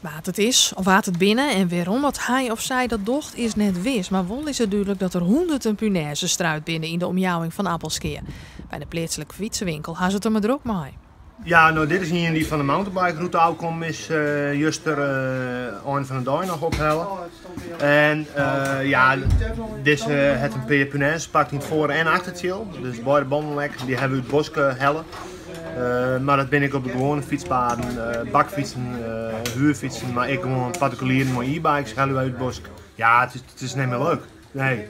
Wa't it is of wa't it binne en wêrom oft hy of sy dat docht is net wis, mar wol is it dúdlik dat der hûnderten punêzes struid binne yn de omjouwing fan Appelskea. By de pleatslike fytsewinkel ha se it der mar drok mei. Ja, no dit is ien dy't fan de mountainbike-rûte ôfkommen is, juster ein fan de dei noch ophelle. En ja, dizze hat in pear punêzes pakt yn it foar- en achtertsjil. Dus beide bannen lek, dy hawwe we út it bosk helle. Mar dat binne ek op de gewoane fytspaden, bakfytsen, huurfytsen, mar ek gewoan partikulieren mei e-bikes helje wy út it bosk. Ja, it is net mear leuk. Nee,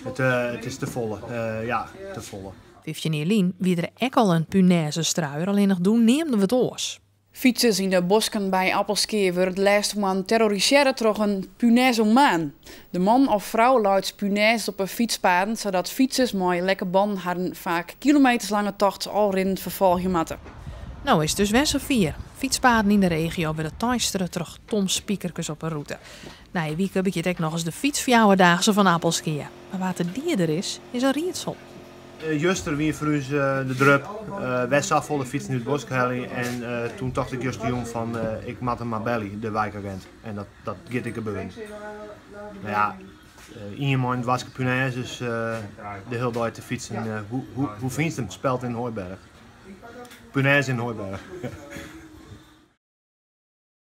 it is te folle. Ja, te folle. 15 jier lyn wie der ek al in punêzestruier, allinnich doe neamden we it oars. Fytsers yn de bosken by Appelskea wurde de lêste moannen terrorisearre troch in punêzomaan. De man of frou leit punêzes op 'e fytspaden, sadat fytsers mei lekke bannen harren faak kilometerslange tocht al rinnend ferfolgje moatte. No is it dus wer safier. Fytspaden yn de regio wurde teistere troch tomspikerkes op 'e rûte. Nije wike begjint ek nochris de fytsfjouwerdaagse fan Appelskea. Mar wa't de dieder is, is in riedsel. Juster wie foar ús de drup. Wer safolle fytsen út it bosk helje en toen tocht ik justerjûn fan ik moat him mar belje, de wijkagent. En dat, dat giet ek gebeuren. No ja, ien mei in doaske punêzes de hiele dei te fytsen, hoe, hoe, hoe fynst him? Speld yn Hooiberg. Punêze yn Hooiberg.